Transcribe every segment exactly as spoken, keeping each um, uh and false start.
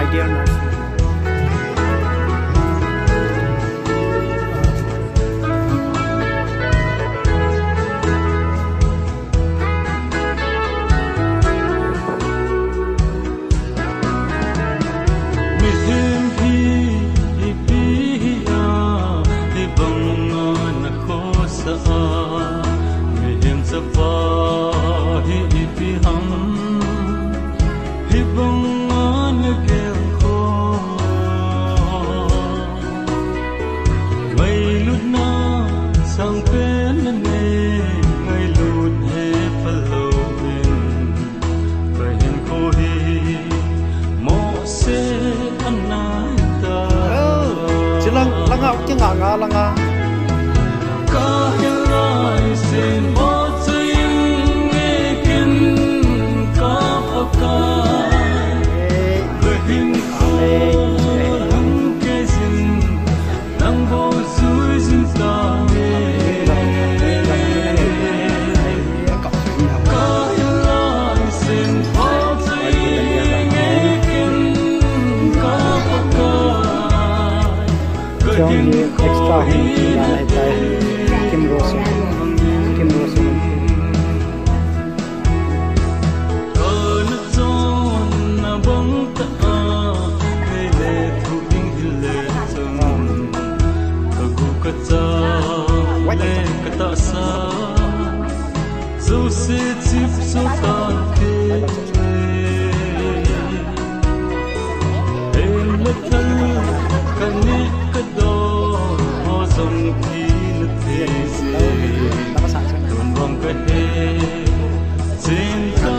Ideal nursing. Mihem hi ipi hi a, hibang a na khosa a, mihem chapa hi ipi ham, hibang a na gelkhoh. Ngailutna sangpen na nei, ngailut he phalou in, ka hinkho hi mohse anai ta. Chilang langa kinga nga langa. Ka hilai sen mo ching nge ken ka Pakai. Ka hinkho lungkei jin, nang bou jui jin ta nge. Ka hilai sen mo ching nge ken ka Pakai. Chong ye extra hin kin la he tai. Kim ro se. Kim ro se. Jouse chip so ta te. Ei le thal ka neh ka do ho jong ki na thei je. Tun vang ka he chen ta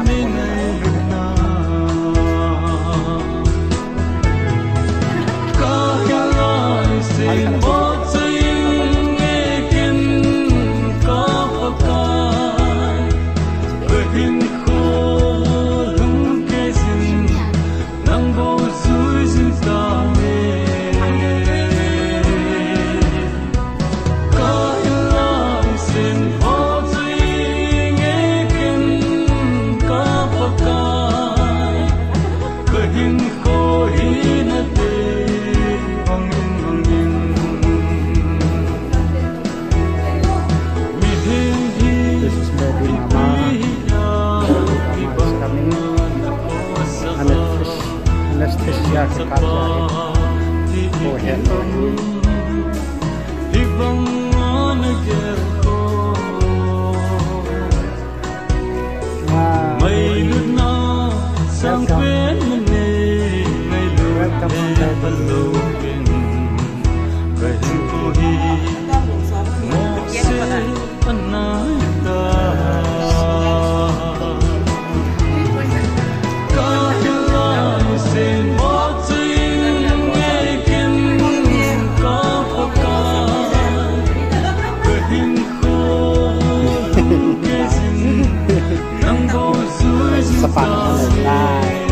nei nei na. Ka hilai sen mo ching nge ken ka Pakai. Ka hinkho lungkei jin, nang bou jui jin ta nge. Ka hilai sen mo ching nge ken ka Pakai. Ka hinkho hi na dei vangin vangin. Mihem hi This is Baby Mama. Mama is coming. Anesthesia, anesthesia ke kaam jari. Wo hai. Wow. Welcome. Welcome, welcome. Sapa na lai.